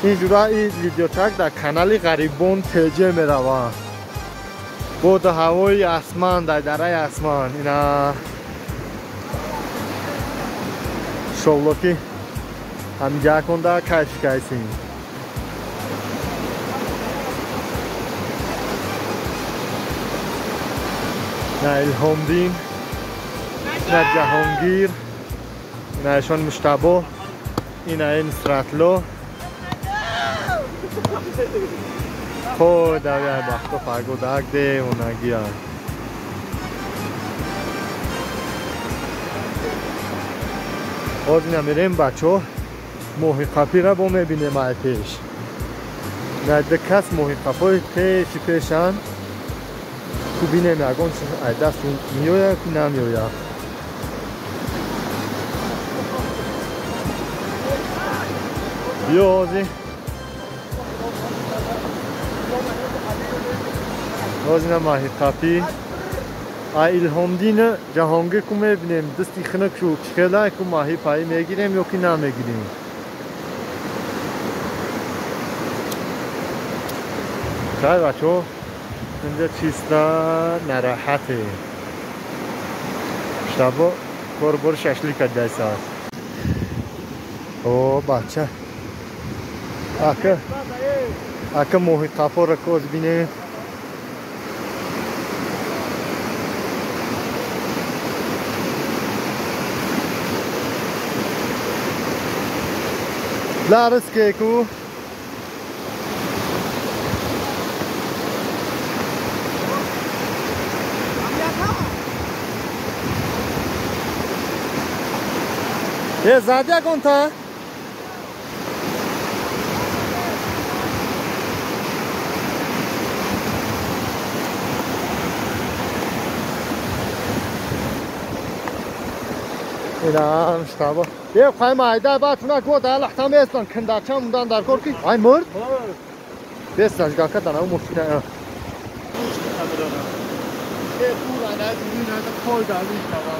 Ин ҷура ин видеочак дар канали Ғарибон ТЖ меравад. Бо ҳавои асман, дар дараи асман. Ина шовлоки ҳамиҷа кунда кайф кайсем. На Илҳомдин, на Ҷаҳонгир, на ишон Муштабо, ина Нусратло. Хой давя бахто фарго даг девонагия. Ҳозир ина мерем бачо моҳи қапира бо мебинем ай пеш. На ду кас моҳи қапои пеши пешанд. Ку бинем ягон ай даст меояд ки намеояд. Биё ҳозир. Ҳозир ина моҳи қапӣ. Ай Илҳомдин Ҷаҳонгир ку мебинем дасти хунук шу чихела ку моҳи паӣ мегирем ё ки намегирем. Хай бачо, инҷа чиста нараҳате. Штабо корбор шашлик кардааст. О бача. Ака ака моҳи қапора коз бинем. Ларске ку. Е задя гонта. Инам штаба. Е қай майда батуна го да лахта местан киндача мундан дар кор ки. Ай мурд? Бес сажгака дана мошина. Е пура на дина да кой да лиштава.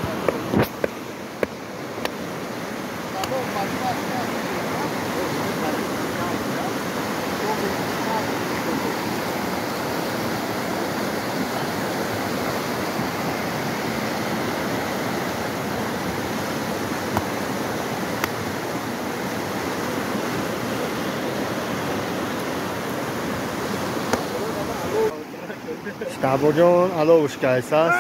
Штабоҷон аловуш кайсаст.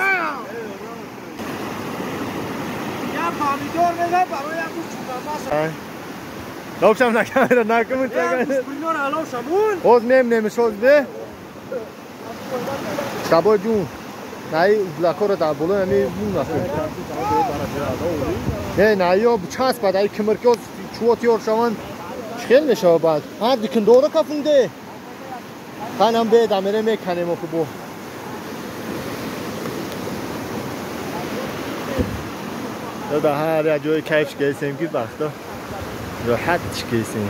Лобшам на камера накун. Ҳоз мемнемиш ҳоз бе. Штабои ҷун, наи углакоро дар болои ами мун накун. Не, наиё часпад, аи кимиркиҳо чӯо тиёр шаванд, чӣ хел мешавад баъд? Ҳар дикиндора кафунде. Танам бе дамере меканем охи бо. Да ҳар як ҷои кайф кесем ки вақто роҳат кесем.